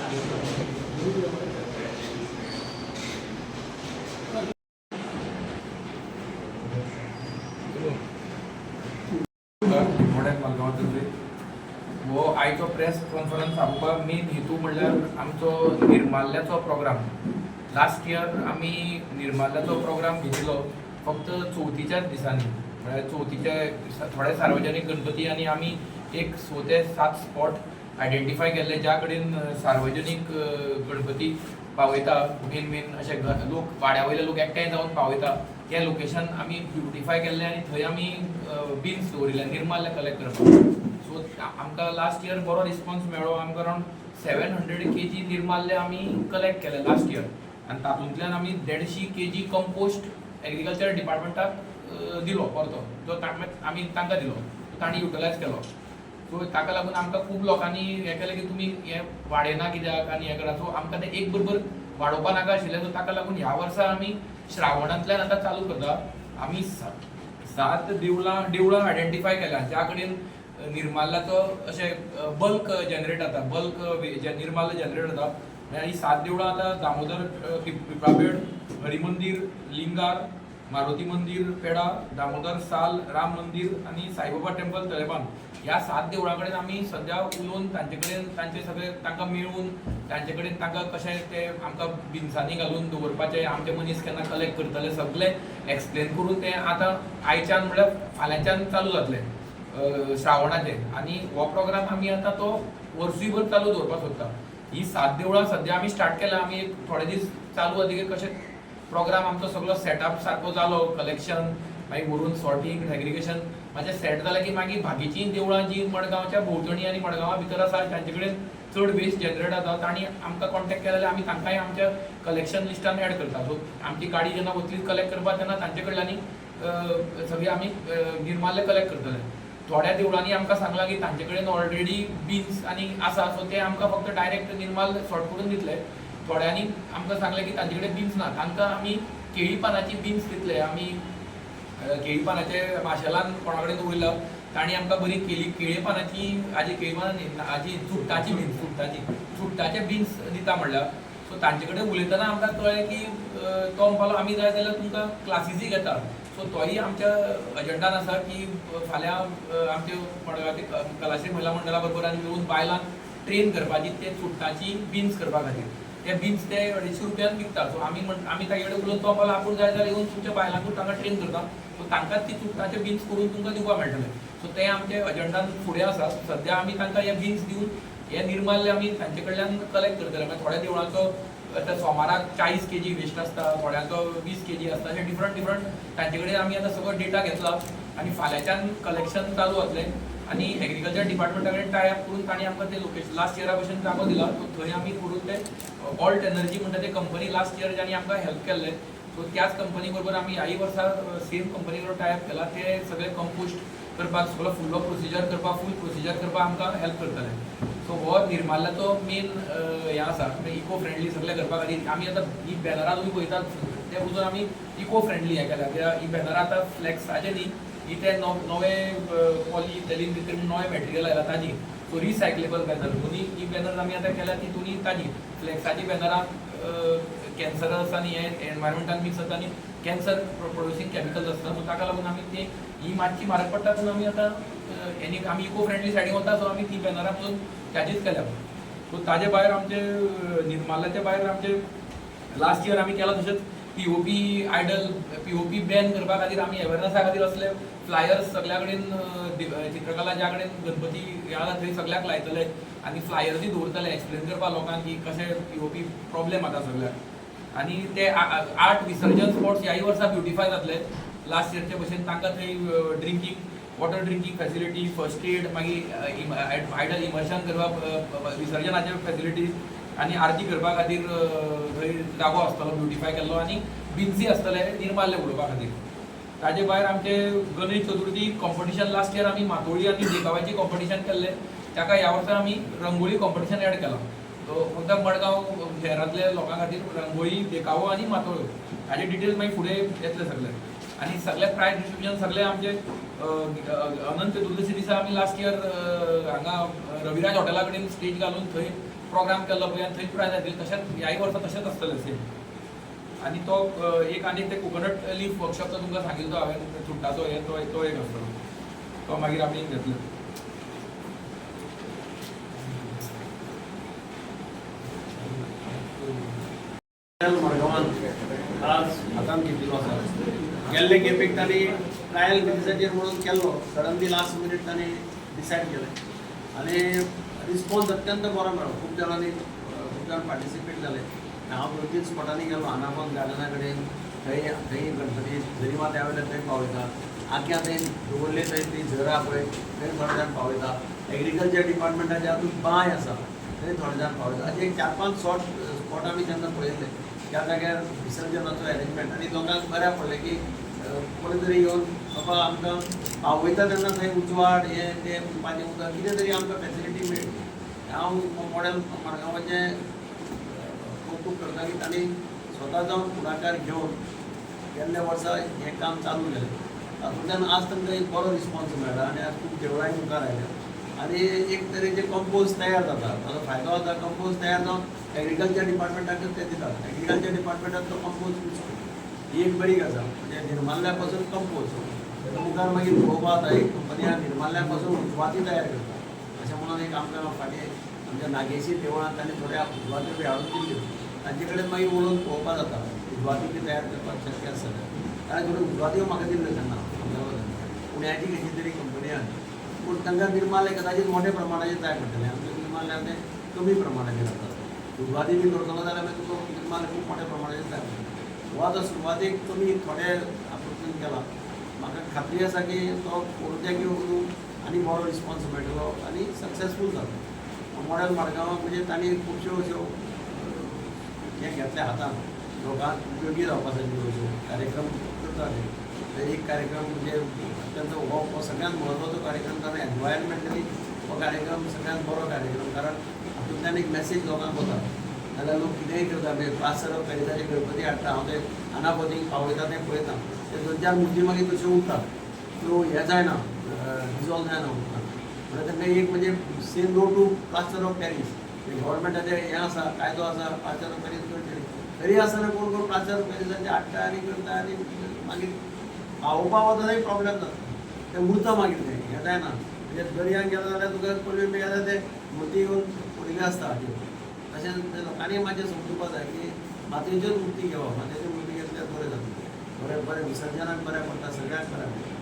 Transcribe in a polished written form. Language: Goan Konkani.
मोड्याक मालगांवांतले हो आयचो प्रेस कॉन्फरन्स आपोवपाक मेन हेतू म्हणल्यार आमचो निर्माल्याचो प्रोग्राम. लास्ट इयर आमी निर्माल्याचो प्रोग्राम घेतिल्लो फक्त चवथीच्याच दिसांनी, म्हळ्यार चवथीचे थोडे सार्वजनीक गणपती आनी आमी एक 6 ते 7 स्पॉट आयडेंटिफाय केल्ले ज्या कडेन सार्वजनीक गणपती पावयता. मेन मेन अशे लोक, वाड्या वयले लोक एकठांय जावन पावयता ते लोकेशन आमी ब्युटिफाय केल्लें आनी थंय आमी बिन्स दवरिल्ले निर्माल्य कलेक्ट करपाक. सो आमकां लास्ट इयर बरो रिस्पॉन्स मेळ्ळो. आमकां अरावंड 700 केजी निर्माल्य आमी कलेक्ट केले लास्ट इयर आनी तातूंतल्यान आमी 150 केजी कंपोस्ट एग्रीकल्चर डिपार्टमेंटाक दिलो परतो, जो आमी तांकां दिलो, तो तांणी युटिलायज केलो. सो ताका लागून आमकां खूब लोकांनी हें केलें की तुमी हें वाडयना कित्याक आनी हें करा. सो आमकां तें एक बरोबर वाडोवपा नाका आशिल्लें. सो ताका लागून ह्या वर्सा आमी श्रावणांतल्यान आतां चालू करता. आमी सात देवळां आयडेंटिफाय केल्या ज्या कडेन निर्माल्याचो अशें बल्क जनरेट जाता, बल्क निर्माल्य जनरेट जाता. म्हळ्यार ही सात देवळां आतां दामोदर पिपळापेड, हरिमंदीर लिंगार, मारुती मंदीर पेडा, दामोदर साल, राम मंदीर आनी साईबाबा टेम्पल तळेबान. ह्या सात देवळां कडेन आमी सद्या उलोवन तांचे कडेन, तांचे सगळे तांकां मेळून तांचे कडेन तांकां कशें ते आमकां बिन्सांनी घालून दवरपाचे, आमचे मनीस केन्ना कलेक्ट करतले, सगळे एक्सप्लेन करून ते आतां आयच्यान म्हळ्यार फाल्यांच्यान चालू जातले श्रावणाचे. आनी हो प्रोग्राम आमी आतां तो वर्सूयभर चालू दवरपाक सोदता. ही सात देवळां सद्या आमी स्टार्ट केल्या. आमी एक थोडे दीस चालू जातकीर कशें प्रोग्राम आमचो सगळो सेटअप सारको जालो, कलेक्शन, मागीर व्हरून सॉर्टिंग, सेग्रिगेशन मातशें सेट जालें की मागीर बाकीचीं देवळां जीं मडगांवच्या भोंवतणी आनी मडगांवा भितर आसा, तांचे कडेन चड वेस्ट जनरेट जाता, तांणी आमकां कॉन्टेक्ट केले जाल्यार आमी तांकांय आमच्या कलेक्शन लिस्टान एड करता. सो आमची गाडी जेन्ना वतली कलेक्ट करपाक तेन्ना तांचे कडल्यानी सगळी आमी निर्माल्य कलेक्ट करतले. थोड्या देवळांनी आमकां सांगलां की तांचे कडेन ऑलरेडी बिन्स आनी आसा, सो ते आमकां फक्त डायरेक्ट निर्माल सॉर्ट करून दितले. थोड्यांनी आमकां सांगलें की तांचे कडेन बिन्स ना, तांकां आमी केळी पानाची बिन्स दितले. आमी केळी पानाचे माशेलान कोणा कडेन उलयला, तांणी आमकां बरी केळी केळी पानाची हाजी, केळी पानां न्ही, हाजी चुडटाची बिन्स, चुडटाचे बिन्स दिता म्हणल्यार. सो तांचे कडेन उलयतना आमकां कळ्ळें की तो म्हणपाक लागलो, आमी जाय जाल्यार तुमकां क्लासीसूय घेता. सो तोय आमच्या अजेंडान आसा की फाल्यां आमचे मडगांवचे कलाश्री महिला मंडळा बरोबर आनी मेळून बायलांक ट्रेन करपाची ते चुडटाची बिन्स करपा खातीर. ते बिन्स ते 250 रुपयान विकता. सो आमी म्हण आमी ताजे कडेन उलोवन तो म्हणलो, आपूण जाय जाल्यार येवन तुमच्या बायलांकूच तांकां ट्रेन करता, सो तांकांच ती चुडटाचे बिन्स करून तुमकां दिवपाक मेळटले. सो ते आमचे अजेंडान फुडें आसा. सद्या आमी तांकां हे बिन्स दिवन हे निर्माल्य आमी तांचे कडल्यान कलेक्ट करतले. मागीर थोड्या देवळांचो आतां सोमाराक 40 केजी वेस्ट आसता, थोड्यांचो 20 केजी आसता, अशें डिफरंट डिफरंट तांचे कडेन आमी आतां सगळो डेटा घेतला आनी फाल्यांच्यान कलेक्शन चालू जातलें. आनी एग्रीकल्चर डिपार्टमेंटा कडेन टाय अप करून तांणी आमकां ते लोकेशन लास्ट इयरा भशेन जागो दिला. सो थंय आमी करून ते ऑल्ट एनर्जी म्हणटा ते कंपनी लास्ट इयर ज्यांनी आमकां हेल्प केल्ले, सो त्याच कंपनी बरोबर आमी ह्याय वर्सा सेम कंपनी बरोबर टाय अप केला. ते सगळे कंपोस्ट करपाक, सगळो फुडलो प्रोसिजर करपाक, फूल प्रोसिजर करपाक आमकां हेल्प करतले. सो हो निर्माल्याचो मेन हें आसा, इको फ्रेंडली सगळें करपा खातीर. आमी आतां ही बॅनरां तुमी पळयतात ते वचून आमी इको फ्रेंडली हें केल्या, कित्याक ही बॅनरां आतां फ्लॅक्साचे न्ही, ही ते नवे पॉलिइथिलीन भितर नवें मटेरियल आयला ताजी. सो रिसायकलेबल बॅनर दोनी ही बॅनर आमी आतां केल्या ती दोनी ताजी. फ्लॅक्साची बॅनरां कॅन्सरस आनी हे एनवायरमेंटान मिक्स जाता आनी कॅन्सर प्रोड्युसींग केमिकल्स आसता. सो ताका लागून आमी ती ही मातशी म्हारग पडटा, पूण आमी आतां आनी आमी इको फ्रेंडली सायडीन वता, सो आमी ती बॅनरां पसून ताजीच केल्या. सो ताजे भायर आमचे निर्माल्याच्या भायर आमचे लास्ट इयर आमी केला तशेंच पीओपी आयडल, पीओपी बॅन करपा खातीर आमी अवेरनसा खातीर असले फ्लायर्स सगल्या कडेन, चित्रकला ज्या कडेन गणपती ह्या जाता थंय सगल्याक लायतले आनी फ्लायर्सूय दवरतले एक्सप्लेन करपाक लोकांक की कशें पीओपी प्रॉब्लेम जाता सगल्याक. आनी ते आठ विसर्जन स्पॉट्स ह्याय वर्सा ब्युटिफाय जातले लास्ट इयरचे भशेन. तांकां थंय drinking water, drinking facility, first aid, मागीर आयडल इमर्शन करपाक विसर्जनाचे फॅसिलिटीज आनी आरती करपा खातीर थंय जागो आसतलो ब्युटिफाय केल्लो आनी बिन्सी आसतले निर्माल्य उडोवपा खातीर. ताजे भायर आमचे Ganesh Chaturthi competition, last year आमी मातोळी आनी देखाव्याची कॉम्पिटिशन केल्ले, ताका ह्या वर्सा आमी रंगोळी कॉम्पिटिशन एड केलां. सो फक्त मडगांव शहरांतल्या लोकां खातीर रंगोळी, देखावो आनी मातोळ्यो. हाजे डिटेल्स मागीर फुडें येतले सगळे. आनी सगळे प्रायज डिस्ट्रिब्युशन सगळे आमचे अनंत चतुर्दशी दिसा आमी लास्ट इयर हांगा रविराज हॉटेला कडेन स्टेज घालून थंय प्रोग्राम केल्लो पळय आनी थंयच प्रायज दिली, तशेंच ह्याय वर्सा तशेंच आसतलें सेम. आनी तो एक आनी ते कोकोनट लीफ वर्कशॉप तो तुमकां सांगिल्लो हांवें, चुडटाचो हे तो तो एक आसतलो, तो मागीर आमी घेतलो. मडगांवान आज हातान घेतिल्लो आसा. गेल्ले खेपेक तांणी ट्रायल बेजिसाचेर म्हणून केल्लो, सडनली लास्ट मिनीट तांणी डिसायड केलें आनी रिस्पॉन्स अत्यंत बरो मेळ्ळो. खूब जाणांनी, खूब जाण पार्टिसिपेट जाले. हांव दोन तीन स्पॉटांनी गेलो, आनापोन गार्डना कडेन, थंय थंय गणपती झरी माथ्या वयल्या थंय पावयता, आख्या थंय दवरले थंय ती झर आहा पळय थंय थोडे जाण पावयता, एग्रीकल्चर डिपार्टमेंटाच्या हातूंत बांय आसा थंय थोडे जाण पावयता. अशे एक चार पांच शॉर्ट स्पॉट आमी तेन्ना पळयल्ले त्या जाग्यार विसर्जनाचो एरेंजमेंट आनी लोकांक बऱ्याक पडलें की कोणी तरी येवन बाबा आमकां पावयता तेन्ना थंय उजवाड हें तें पिवपाचें उदक कितें तरी आमकां फेसिलिटी मेळ्ळी. हांव मॉडेल मडगांवाचें कौतूक करता की तांणी स्वता जावन फुडाकार घेवन गेल्ल्या वर्सा हें काम चालू केलें. तातूंतल्यान आज तांकां एक बरो रिस्पॉन्स मेळ्ळा आनी आज खूब देवळांय मुखार आयल्या आनी एक तरेचे कंपोज तयार जाता. ताचो फायदो जाता, कंपोज तयार जावन एग्रीकल्चर डिपार्टमेंटाक ते दितात, एग्रीकल्चर डिपार्टमेंटाक तो कंपोज यूज करता. ही एक बरी गजाल, म्हणजे निर्माल्या पासून कंपोज. ताच्या मुखार मागीर पळोवपा जाता, एक कंपनी आहा निर्माल्या पासून उजवाती तयार करता अशें म्हणून एक आमकां फाटीं आमच्या नागेशी देवळांत तांणी थोड्या उजवात्यो बी हाडून दिल्ल्यो, तांचे कडेन मागीर उलोवन पळोवपा जाता उजवाती बी तयार करपाक शक्य आसा जाल्यार. ताणें थोड्यो उजवात्यो म्हाका दिल्ल्यो तेन्ना पुण्याची खंयची तरी कंपनी आहा, पूण तांकां निर्माल्य कदाचीत मोठ्या प्रमाणाचेर जाय पडटलें, आमचें निर्माल्य तें कमी प्रमाणाचेर जाता. उजवाती बी करतलो जाल्यार मागीर तुका निर्माल्य खूब मोठ्या प्रमाणाचेर जाय पडटलें. हो आतां सुरवातेक कमी थोडे आपूर्तीन केला, म्हाका खात्री आसा की तो उरत्या की उरूं आनी बरो रिस्पॉन्स मेळटलो आनी सक्सेसफूल जातलो. मॉडेल मडगांवाक म्हणजे तांणी खुबश्यो अश्यो हें घेतल्या हातान लोकांक उपयोगी जावपा सारक्यो अश्यो कार्यक्रम करता. ते एक कार्यक्रम म्हणजे अत्यंत हो हो सगळ्यांत म्हत्वाचो कार्यक्रम, कारण एनवायरमेंटली हो कार्यक्रम सगळ्यांत बरो कार्यक्रम, कारण हातूंतल्यान एक मॅसेज लोकांक वता. नाल्यार लोक कितेंय करता, म्हणजे प्लास्टर ऑफ पॅरिसाचे गणपती हाडटा, हांव ते आनापोतीक पावयता तें पळयता, ते दोन चार मुर्ती मागीर तश्यो उरतात, त्यो हें जायना, डिजॉल्व जायना उरता. म्हणल्यार तांकां एक म्हणजे say no to plaster of Paris, गव्हर्मेंटाचें हें आसा, कायदो आसा, प्लास्टर ऑफ पॅरीस करचें, तरी आसतना कोण कोण प्लास्टर ऑफ पॅरिसाचें हाडटा आनी करता आनी मागीर पावोवपा वता थंय प्रॉब्लेम जाता, तें उरता मागीर तें हें जायना. म्हणजे दर्यान गेलो जाल्यार तुका कोलवें बी गेल्यार ते मुर्ती येवन पडिल्ल्यो आसता. तशेंच ते लोकांनी मातशें समजुपा जाय की मातयेच्योच मुर्ती घेवप, मातयेच्यो मुर्ती घेतल्यार बरें जाता, बरें बरें विसर्जनाक बरें पडटा, सगळ्याक बरें पडटा.